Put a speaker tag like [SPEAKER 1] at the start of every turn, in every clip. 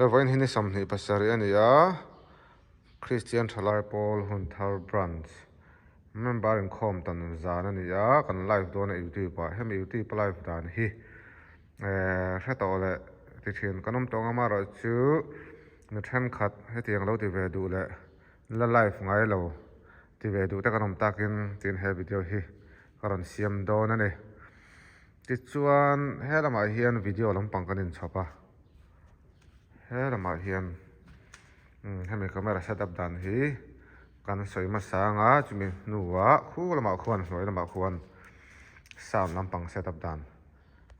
[SPEAKER 1] Vawiin hi ni 27 a ni a, Kristian Thalai Pawl Hunthar Branch member inkhawm tan zan a ni a, kan live dawn a youtube ah, hemi youtube a live dan hi eh hre tawh leh ti thin kan awm tawh ang amaherawhchu mi thenkhat hetiang lo ti ve duh leh la live ngai lo ti ve duh te kan awm takin tin he video hi ka rawn siam dawn a ni. Tichuan he lamah hian video lampang kan inchhawp a. He lamah hian hemi camera set up dan hi kan sawi hmasa anga chumi hnuah khu lamah khuan hnuai lamah khuan sound lampang set up dan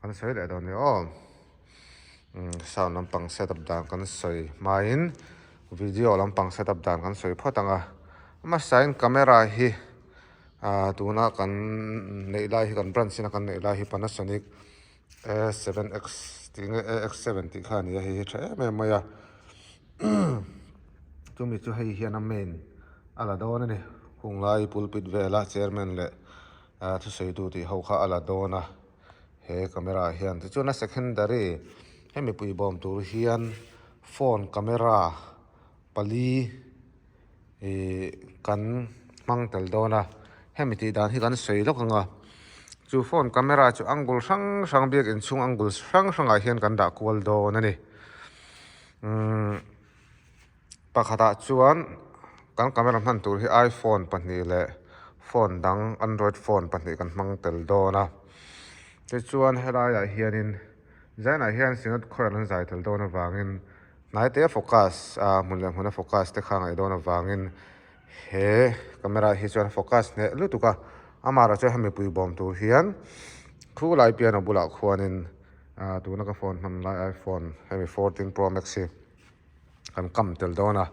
[SPEAKER 1] kan sawi leh dawn a ni aw sound lampang set up dan kan sawi hmain video lampang set up dan kan sawi phawt ang a hmasain camera hi ah tuna kan neih lai hi kan branch ina kan neih lai hi Panasonic. A seven x tih nge A x seven tih kha a ni a hei hi tha em em mai a chumi chu hei hian a main a la dawn a ni hung lai pulpit vela chairman leh ah thusawi tu tih ho kha a la dawn a he camera ah hian tichuan a secondary hemi pui bawm tur hian phone camera pali. Ihh kan hmang tel dawn a hemi tih dan hi kan sawi lawk ang a chu phone camera chu angle hrang hrang biak inchhung angle hrang hrangah hian kan dah kual dawn a ni umm pakhatah chuan kan camera hman tur hi iphone pahnih leh phone dang android phone pahnih kan hmang tel dawn a tichuan helaiah hianin zainah hian synod khawih an zai tel dawn avangin. Hnaite a focus a hmun leh hmuna focus te kha ngaih dawn avangin he camera hi chuan focus hneh lutuk a amaherawh chuan hemi pui bawm tur hian khu lai piano bulah khuanin ah tuna ka phone hman lai iphone hemi 14 pro max hi kan kam tel dawn a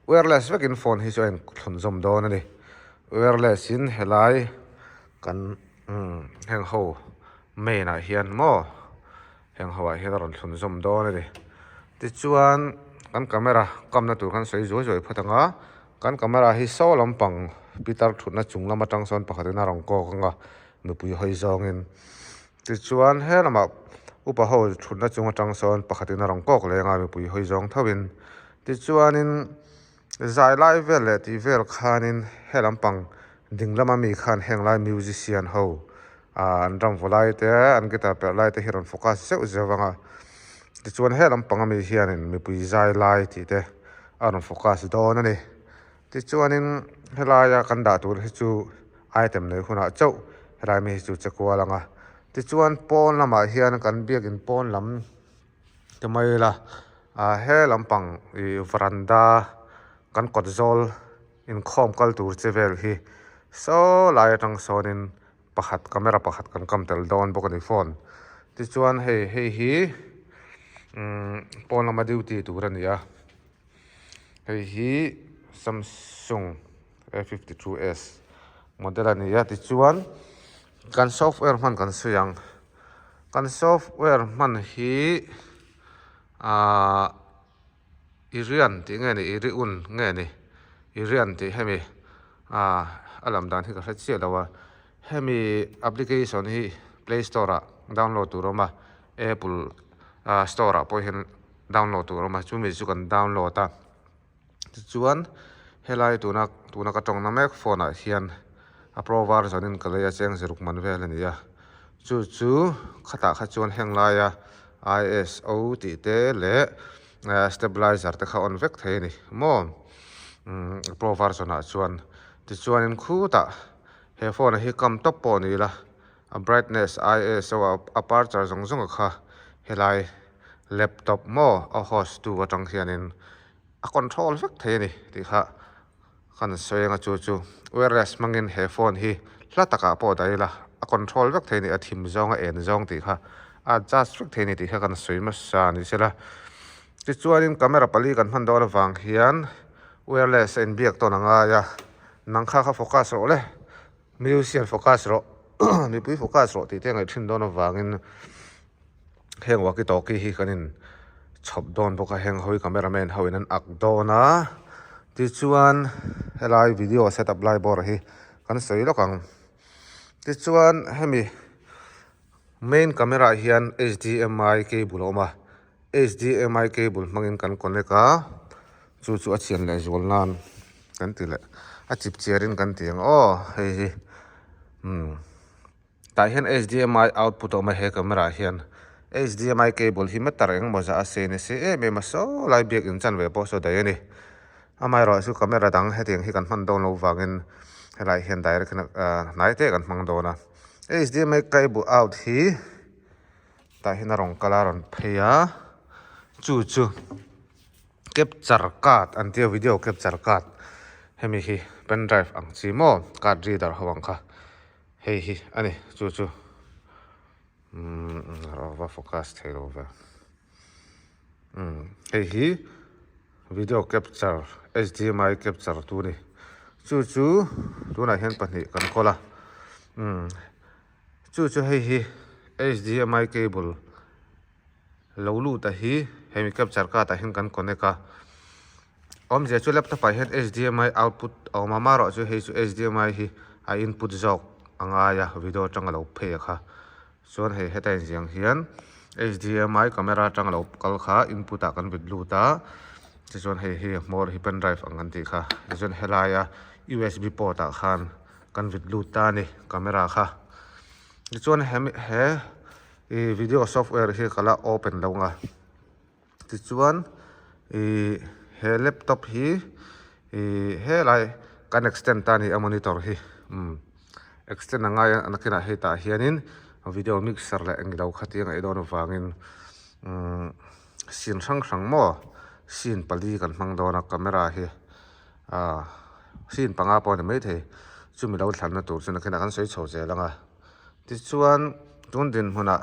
[SPEAKER 1] wireless vekin phone hi chu a inthlun zawm dawn a ni wireless in helai kan heng ho main ah hian maw. Heng ho ah hian a rawn thlun zawm dawn a ni. Tichuan kan camera kamna tur kan sawi zuai zuai phawt ang a, kan camera hi saw lampang pitar thutna chung lam atang sawn pakhatin a rawn kawk ang a, mipui hawi zawngin. Tichuan he lamah upa ho thutna chung atang sawn pakhatin a rawn kawk leh ang a, mipui hawi zawng thoin. Tichuanin zai lai vel leh tih vel khanin he lampang ding lama mi khan heng lai musician ho Ahh an ram vaw lai te an guitar perh lai te hi rawn focus zeuh zeuh ang a tichuan he lampang ami hianin mipui zai lai tih te a rawn focus dawn a ni tichuanin helaia kan dah tur hi chu item nei hunah chauh helai mi hi chu che kual ang a tichuan pawn lamah hian kan biakin pawn lam ti mai ila ah he lampang ih varanda kan kawt zawl inkhawm kal tur che vel hi saw lai atang sawnin pakhat camera pakhat kan kam tel dawn bawk a ni phone tichuan hei hei hi umm pawn lama duty tur a ni a hei hi samsung a 52 s model a ni a tichuan kan software hman kan sawi ang kan software hman hi ahh. I rian tih nge ni i ri un nge ni i rian tih hemi ah a lam dan hi ka hre chiah lo a hemi application hi play store ah download tur a awm a apple ah store ah pawh hian download tur a awm a chumi chu kan download a tichuan helai tuna tuna ka tawngna mek phone ah hian a pro version in ka lei a cheng ziruk man vel a ni a chu chu khatah kha chuan heng laia ISO tih te leh stabilizer te kha on vek thei a ni maw pro version ah chuan tichuanin khutah he phone hi kam tawp pawh ni ila a brightness ISO a aperture zawng zawng kha helai laptop maw a host tu atang hianin a control vek thei a ni tih kha. Kan sawi anga chu chu wireless hmangin he phone hi hla takah pawh dah ila a control vek thei a ni a thim zawng a en zawng tih kha a adjust vek thei a ni tih kha kan sawi hmasa ni sela tichuanin camera pali kan hman dawn avang hian wireless a inbiak tawn a ngai a nang kha kha focus rawh le musician focus rawh mipui focus rawh tih te a ngaih thin dawn avangin. Heng walkie talkie hi kan in chhawp dawn bawk a heng ho hi camera man ho in an ak dawn a tichuan helai video set up lai bawr hi kan sawi lawk ang tichuan hemi main camera ah hian H_D_M_I cable a awm a. HDMI cable hmangin kan connect a, chu chu a chian leh zual nan kan ti leh a chip chiar in kan ti ang aw hei hi umm tah hian HDMI output a awm a he camera ah hian HDMI cable hi meter engemaw zah a sei nasa em em a saw lai biakin chanve pawh saw daih a ni amaherawh chu camera dang hetiang hi kan hman dawn loh vangin helaiah hian direct in hnai te kan hmang dawn a HDMI cable out hi. Tah hian a rawn kal a a rawn phei a chu chu capture card an tia video capture card hemi hi pen drive ang chi maw card reader ho ang kha hei hi a ni chu chu umm a va focus thei lo ve umm hei hi video capture H_D_M_I capture tu a ni chu chu tunah hian pahnih kan kawl a umm. Chu chu hei hi HDMI cable lo lut a hi hemi capture card ah hian kan connect a awmzia chu laptop ah hian HDMI output a awm a amaherawh chu hei chu HDMI hi a input zawk a ngai a video atanga lo phei a kha chuan hei heta inziah ang hian HDMI camera atanga lo kal kha input ah kan vit lut a tichuan hei hi hmawr hi pen drive ang kan tih kha tichuan helaia U_S_B port ah khan. Kan vit lut ta a ni camera kha tichuan hemi he ih video software hi ka la open lo ang a tichuan ih he laptop hi ih helai kan extend ta a ni a monitor hi umm extend a ngai a nakinah hei tah hianin video mixer leh englo kha tih a ngaih dawn avangin umm scene hrang hrang maw scene pali kan hmang dawn a camera hi. Aaa scene panga pawh a ni maithei chumi lo thlanna tur chu nakinah kan sawi chho zel ang a tichuan tun dinhmunah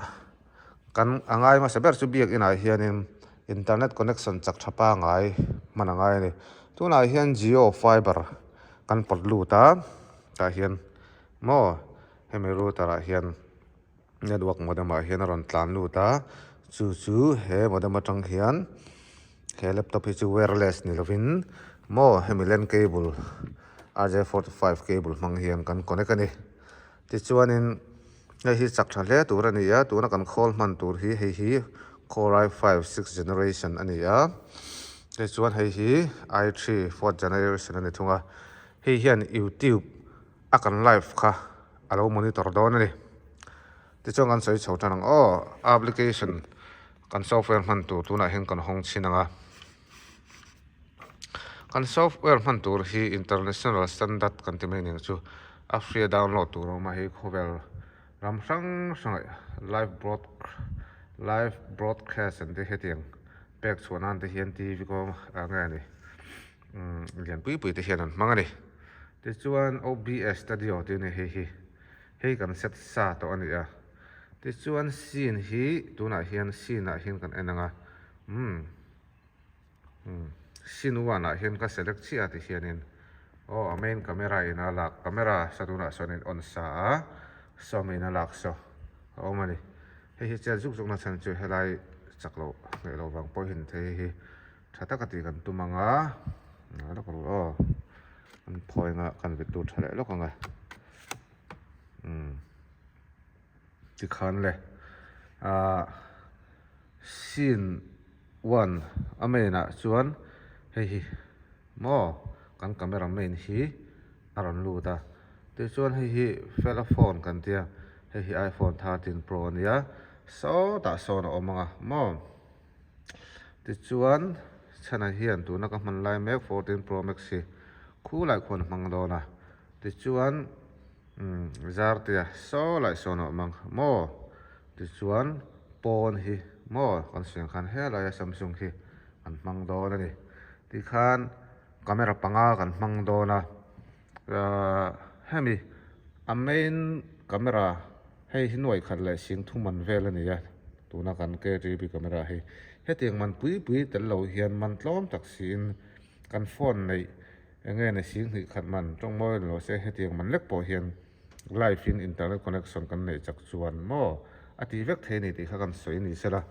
[SPEAKER 1] kan a ngai hmasa ber chu biak inah hianin internet connection chak tha pangai hman a ngai a ni tunah hian jio fiber kan pawt lut a tah hian maw hemi router ah hian network modem ah hian a rawn tlan lut a chu chu he modem atang hian. He laptop hi chu wireless ni lovin maw hemi lan cable RJ45 cable hmang hian kan connect a ni. Tichuanin hei hi chak tha hle tur a ni a, tuna kan khawl hman tur hi hei hi Core i5 sixth generation a ni a, tichuan hei hi i3 fourth generation a ni thung a, hei hian youtube a kan live kha a lo monitor dawn a ni. Tichuan kan sawi chho tan ang aw application. Kan software hman tur tunah hian kan hawng chhin ang a, kan software hman tur hi international standard kan ti mai ning chu a free a download tur a awm a hei khawvel ram hrang hrang ah live broad live broadcast an tih hetiang pek chhuah nan te hian T_V kawng ah nge ni umm lian pui pui te hian an hmang a ni tichuan O_B_S studio tih a ni hei hi hei kan set sa tawh a ni a. Tichuan scene hi tunah hian scene ah hian kan en ang a umm umm scene one ah hian ka select chiah a ti hianin aw a main camera in a lak camera sa tunah sawn in on sa a saw main a lak saw a awm a ni hei hi chet zuk zuk na chhan chu helai chak loh hmeh loh vang pawh hian thei hi tha taka tih kan tum ang a lawk ru aw an phawi anga kan vit lut tha leh lawk ang a umm. Tikhan le ahh scene one a main ah chuan hei hi maw kan camera main hi a rawn lut a tichuan hei hi fela phone kan tia hei hi iphone 13 pro a nia sawtah sawn a awm ang a maw tichuan chhanah hian tuna ka hman lai mek 14 pro max hi khulai khuan a hmang dawn a tichuan. Umm Zartea saw laih sawn a awm ang maw tichuan pawn hi maw kan sawi ang khan helaia Samsung hi an hmang dawn a ni tikhan camera panga kan hmang dawn a ahh hemi a main camera hei hi nuai khat leh sing thum an vel a ni a tuna kan K_T_V camera hi hetiang man pui pui tel lo hian man tlawm tak siin kan phone neih. Eng nge ni sing hnih khat man tawng mawi lo se hetiang man lek pawh hian live in internet connection kan neih chak chuan maw a tih vek thei a ni tih kha kan sawi ni sela.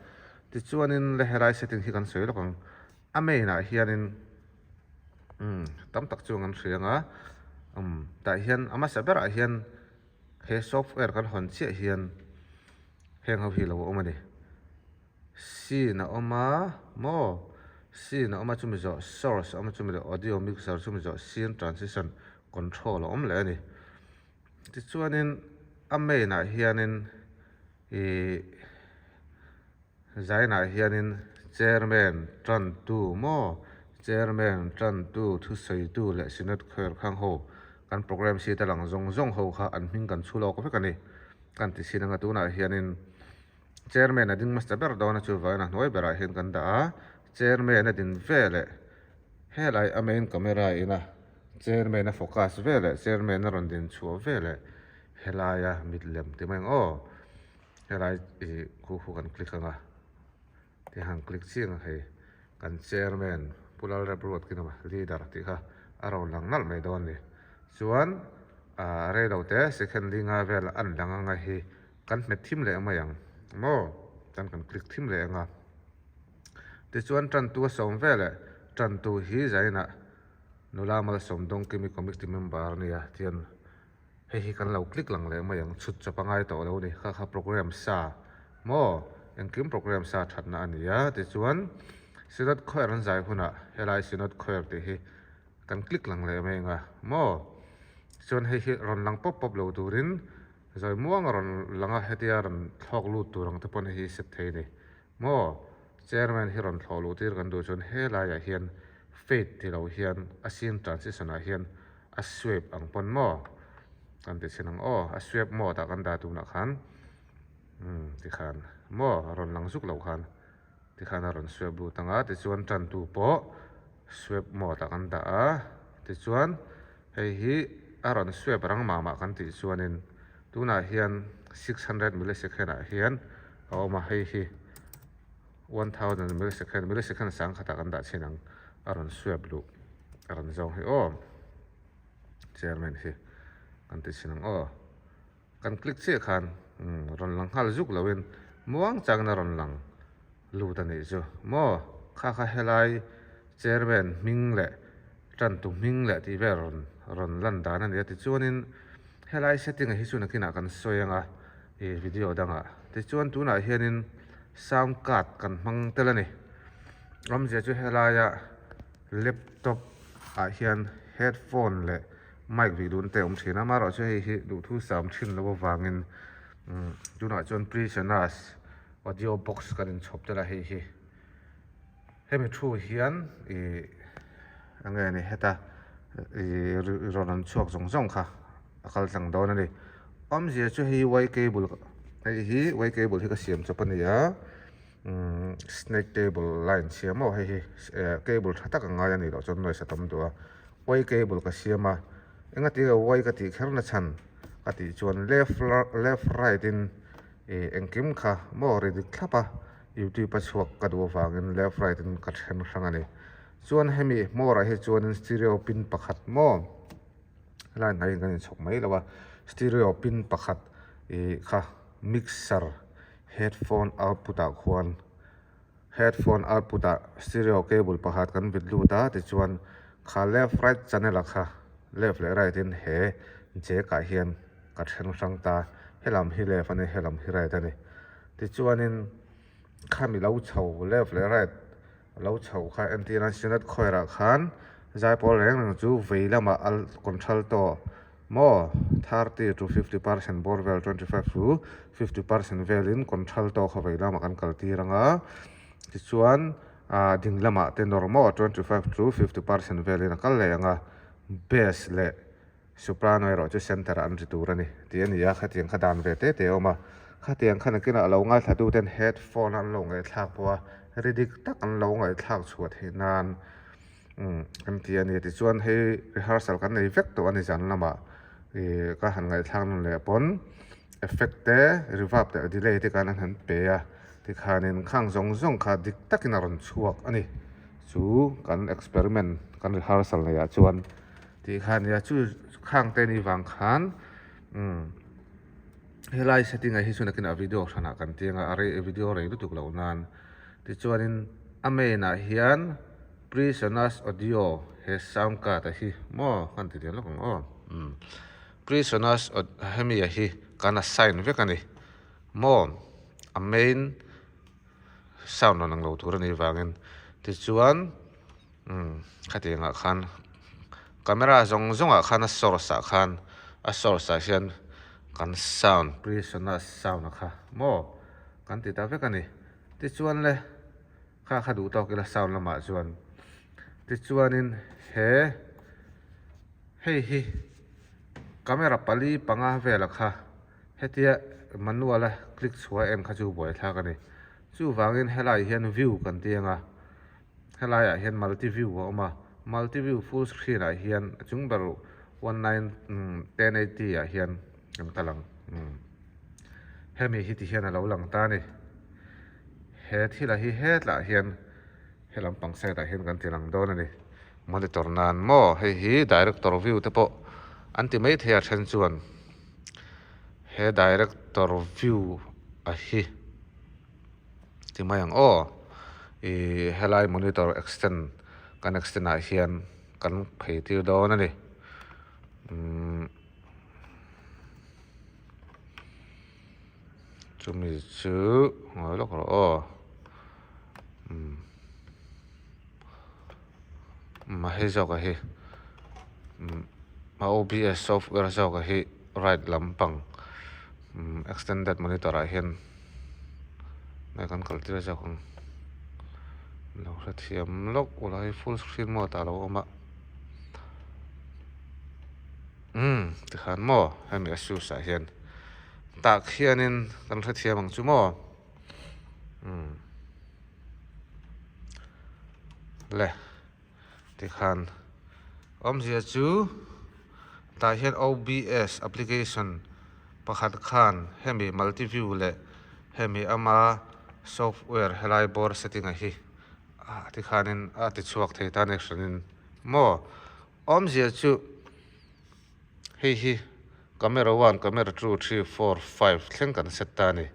[SPEAKER 1] Tichuanin le helai setting hi kan sawi lawk ang. A main ah hianin umm tam tak chuan kan hria ang a umm tah hian a hmasa berah hian he software kan hawn chiah hian heng ho hi lo awm a ni. Scene a awm a maw? Scene a awm a chumi zawh source a awm a chumi leh audio mixer chumi zawh scene transition control a awm leh a ni. Tichuanin a main ah hianin ih zainah hianin chairman tantu maw chairman tantu thusawitu leh synod kher khang ho kan programme sheet a lang zawng zawng ho kha an hming kan chhu lawk vek a ni. Kan ti chhin anga tunah hianin Chairman a ding hmasa ber dawn a chuvangin a hnuai berah hian kan dah a, Chairman a din veleh helai a main camera ina Chairman a focus veleh Chairman a rawn din chhuah veleh helaia mit lem ti mai ang aw helai ih khu khu kan click ang a ti han click chiang a hei kan Chairman Pu Lalrepruat khi nama leader tih kha a rawn lang nalh mai dawn a ni chuan ah reilote second linga vel an lang anga hi. Kan hmet thim leh mai ang maw? Chuan kan click thim leh ang a. Tichuan tantu a sawm veleh tantu hi zainah nula malsawm dawngkimi committee member a nia tian hei hi kan lo click lang leh mai ang chhut chawp a ngai tawh lo a ni kha kha program sa maw engkim program sa thatna a ni a tichuan synod choir an zai hunah helai synod choir tih hi kan click lang leh mai ang a maw chuan hei hi rawn lang pawp pawp lo turin Zawi muang a rawn lang a, hetia rawn thlawk lut tur ang te pawn hei hi set thei a ni. Maw? Chairman hi rawn thlawh luh tir kan duh chuan helaiah hian fade ti lo hian a scene transition ah hian a sweep ang pawn maw? Kan ti chhin ang aw, a sweep mode ah kan dah tunah khan umm tikhan maw a rawn lang zuk loh khan tikhan a rawn sweep lut ang a, tichuan tantu pawh sweep mode ah kan dah a, tichuan Hei hi a rawn sweep rang mah mah kan tih chuanin tunah hian 600 millisecond ah hian a awm a, hei hi 1000 millisecond, millisecond sang khatah kan dah chhin ang a rawn sweep luh a rawn zawng hi aw chairman hi kan ti chhin ang aw. Kan click chiah khan rawn lang nghal zuk loin muang changin a rawn lang lut a nih chu maw kha kha helai chairman hming leh tantu hming leh tih vel rawn rawn lan dan a ni a tichuanin helai setting ah hi chu nakinah kan sawi anga ih video dangah tichuan tunah hianin sound card kan hmang tel a ni awmzia chu helaia laptop ah hian headphone leh mic vih dun te a awm thin a amaherawhchu hei hi duhthu sa awm thin loh avangin umm tunah chuan prisoners audio box kan inchhawp tel a hei hi hemi thu hian ih eng nge ni heta ih rawn rawn chhuak zawng zawng kha a kal tlang dawn a ni awmzia chu hei y cable hei hi y cable hi ka siam chawp a ni a umm snake cable line chhia maw hei hi cable tha tak a ngai a nih loh chuan noise a tam duh a. Y cable ka siam a, engati nge Y ka tih kher na chhan ka tih chuan left left right in ih engkim kha maw ri dik thlap a youtube a chhuak ka duh avangin left right in ka then hrang a ni chuan hemi hmawrah hi chuanin stereo pin pakhat maw helai hnaihin kan inchhawk mai lo a stereo pin pakhat ih kha mixer headphone output ah khuan. Headphone output ah stereo cable pakhat kan vit lut a tichuan kha left right channel ah kha left leh right in he jack ah hian ka then hrang ta helam hi left a ni helam hi right a ni tichuanin khami lo chho left leh right lo chho kha entir a synod khawi ah khan zaipawl reng reng chu vei lamah a control tawh. Maw? 30 to 50 percent bawr vel 25 to 50 percent velin control tawk a vei lamah kan kal tir ang a, tichuan ah ding lamah te nawr maw 25 to 50 percent velin a kal leh ang a, bass leh soprano erawh chu center ah an ri tur a ni tih a ni a, khatiang kha dan ve te te a awm a, khatiang kha nakinah a lo ngaithla tu ten headphone an lo ngaihthlak pawh a, ri dik tak an lo ngaihthlak chhuah theih nan. Umm kan ti a ni tichuan hei rehearsal kan nei vek tawh a ni zan lamah ih ka han ngaihthlak nawn leh pawn effect te reverb te delay te khan an han pe a tikhanin khang zawng zawng kha dik takin a rawn chhuak a ni chu kan experiment kan rehearsal nei ah chuan tih kha a nia chu khang te ni vang khan umm helai setting ah hi chuan nakinah video hranah kan ti anga a rei video rei lutuk loh nan tichuanin a main ah hian. Presonus audio he sound card a hi maw kan ti leh lawk ang aw umm Presonus hemi a hi kan assign vek a ni maw a main. Sound rawn ang lo tur a nih vangin tichuan umm khatiang ah khan camera zawng zawng ah khan a source ah khan a source ah hian kan sound presonus sound a kha maw kan ti ta vek a ni tichuan le kha kha duh tawk ila sound lamah chuan tichuanin he hei hi camera pali panga vel a kha. Hetia manual a click chhuah em kha chu buaithlak a ni. Chuvangin helaiah hian view kan ti ang a, helaiah hian multi view a awm a, multi view full screen ah hian a chung ber 19 1080 ah hian kan kal ang. Hemi hi ti hian a lo lang ta a ni. He thil ah hi hetlah hian he lampang side ah hian kan ti lang dawn a ni. Monitor nan maw hei hi director view te pawh an ti maithei a then chuan. He director view a hi ti mai ang aw ih helai monitor extend kan extend ah hian kan phei tir dawn a ni umm chumi chu ngawi lawk rawh aw umm. A hei zawk a hi a OBS software zawk a hi right lampang extended monitor ah hian nge kan kal tir zawk ang lo hrethiam lawk ula hei full screen mode ah a lo awm a umm tikhan maw hemi asus ah hian tah khianin kan hrethiam ang chu maw umm. Le tikhan awmzia chu tah hian OBS application pakhat khan hemi multi view leh hemi ama software helai bawr setting a hi ah tikhanin a ti chhuak thei ta a ni hranin maw awmzia chu hei hi camera one camera two three four five thleng kan set ta a ni.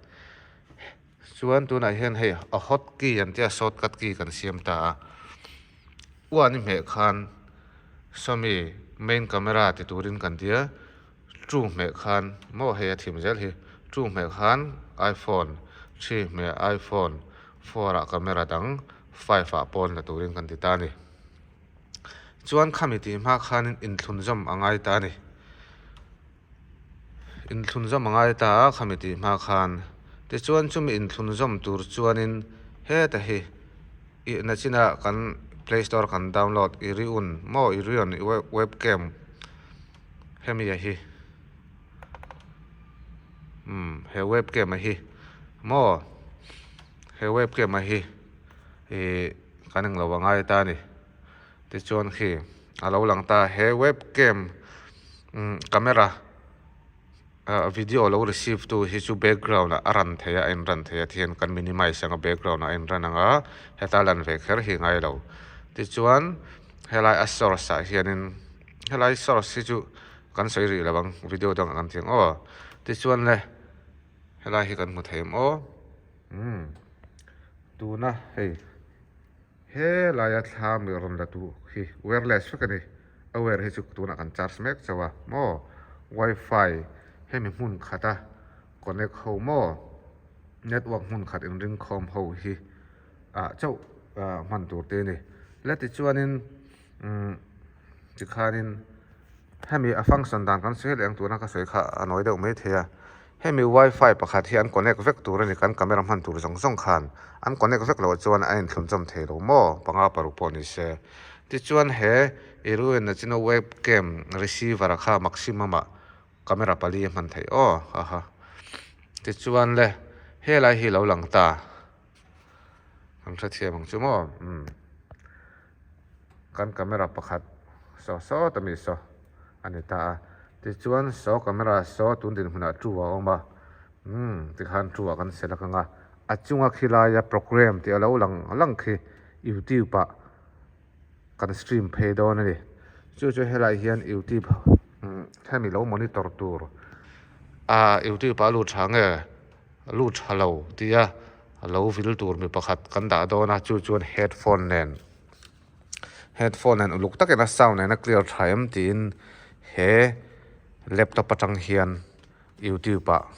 [SPEAKER 1] Chuan tunah hian hei a hot key an tia shortcut key kan siam ta a, uan i hmeh khan sawmi main camera ti turin kan tia two hmeh khan maw hei a thim zel hi two hmeh khan iphone three hmeh iphone four ah camera dang five ah pawn la turin kan ti ta a ni. Chuan khami tih hma khanin inthlunzawm a ngai ta a ni. Inthlunzawm a ngai ta a khami tih hma khan. Tichuan chumi inthlunzawm tur chuanin heta hi ih nachina kan play store kan download Iriun maw Iriun webcam hemi a hi umm he webcam a hi maw he webcam a hi ih kan englo a ngai ta a ni. Tichuan khi a lo lang ta he webcam camera ah video lo receive tu hi chu background ah a run thei a a in run thei a tihian kan minimize ang a background ah a in run ang a heta lan ve kher hi ngai lo tichuan helai a source ah hianin helai source hi chu kan sawi rih lo ang video dangah kan ti ang aw tichuan le helai hi kan hmu thei em aw umm tuna hei. He laia thla mi rawn la tu hi wireless vek a ni. A wire hi chu tunah kan charge mek chauh a maw. Wifi hemi hmun khata connect ho maw network hmun khat inringkhawm ho hi ah chauh hman tur te a ni. La tichuanin umm tikhanin. Hemi a function dan kan sawi leh ang tuna ka sawi kha a nawi deuh mai thei a, hemi wifi pakhat hi an connect vek tur a ni kan camera hman tur zawng zawng khan an connect vek loh chuan a inthlunchawm thei lo maw panga paruk pawh ni se. Tichuan he Iruen Nachino webcam receiver a kha maximum ah camera pali a hman theih aw haha. Tichuan le helai hi lo lang ta kan hrethiam ang chu maw umm. Kan camera pakhat saw saw ta mi saw a ni ta a, tichuan saw camera saw tun dinhmunah two a awm a, umm tikhan two ah kan select ang a, a chunga khilaia program tih a lo lang lang khi youtube ah kan stream phei dawn a ni, chu chu helaiah hian youtube hemi lo monitor tur ah youtube ah a lut tha nge lut tha lo tia lo vil tur mi pakhat kan dah dawn a chu chuan headphone nen headphone nen uluk takin a sound nen a clear tha em tiin he laptop atang hian youtube ah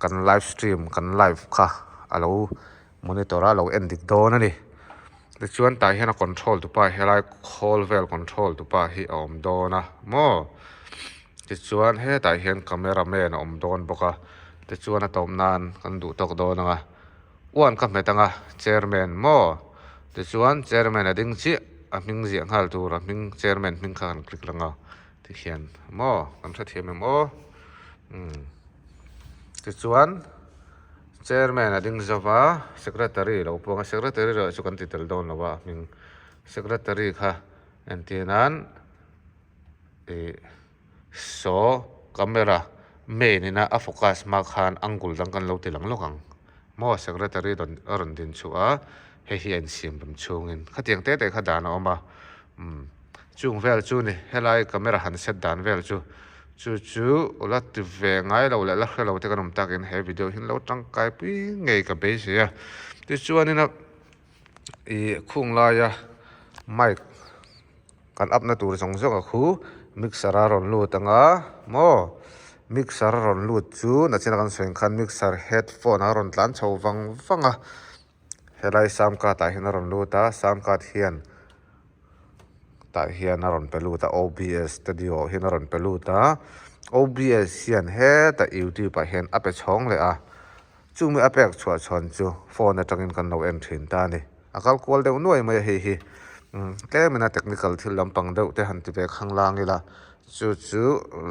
[SPEAKER 1] kan live stream kan live kha a lo. monitor a lo en dik dawn a ni. Tichuan tah hian a control tu pa helai khawl vel control tu pa hi a awm dawn a maw tichuan hetah hian camera man a awm dawn bawk a tichuan a tawp nan kan duh tawk dawn ang a uan ka hmet ang a chairman maw tichuan chairman a ding chiah a hming ziah nghal tur a hming chairman hming kha kan click lang a tikhian maw kan hrethiam em aw umm tichuan. Chairman a ding zo va, Secretary lo puang a, Secretary erawh chu kan ti tel dawn lo a hming Secretary kha entir nan ih saw camera main ina a focus hma khan angle dang kan lo ti lang lawk ang maw Secretary rawn a rawn din chhuah a hei hi a insiam lam chhungin khatiang te te kha dan a awm a umm. Chung vel chu ni, helai camera han set dan vel chu chu chu la ti ve ngai lo leh la hre lo te kan awm takin he video hi lo tangkai pui ngei ka beisei a. Tichuanin a ih khung laia mic kan up na tur zawng zawng a khu mixer a rawn lut ang a maw mixer a rawn lut chu nachina kan sawi ang khan mixer headphone a rawn tlan chho vang vang a. Helai sound card ah hian a rawn lut a sound card hian tah hian a rawn pe lut a O_B_S studio ah hian a rawn pe lut a O_B_S hian hetah youtube ah hian a pe chhawng leh a chumi a pek chhuah chhawn chu phone atangin kan lo en thin ta a ni a kal kual deuh nuai mai a hei hi tlem in a technical thil lampang deuh te han ti ve khanglang ila chu chu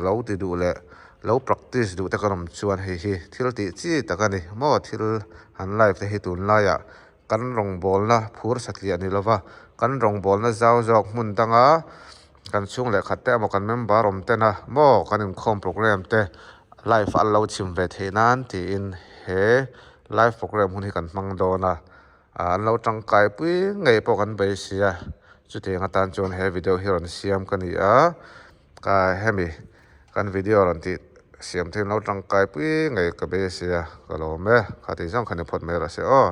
[SPEAKER 1] lo ti duh leh lo practice duh te kan awm chuan hei hi thil tih chi tak a ni maw thil han live te hi tunlaiah kan rawngbawlna phur satliah ni lova kan rawngbawlna zau zawk hmun danga kan chhung leh khat te emaw kan member awm ten a maw kan inkhawm program te live an lo chhim ve theih nan tiin he live program hun hi kan hmang dawn a an lo tangkai pui ngei pawh kan beisei a chutiang atan chuan he video hi rawn siam ka ni a. Ka hemi kan video rawn tih siam thei lo tangkai pui ngei ka beisei a ka lawm e kha tih zawng kha ni phawt mai rawh se aw.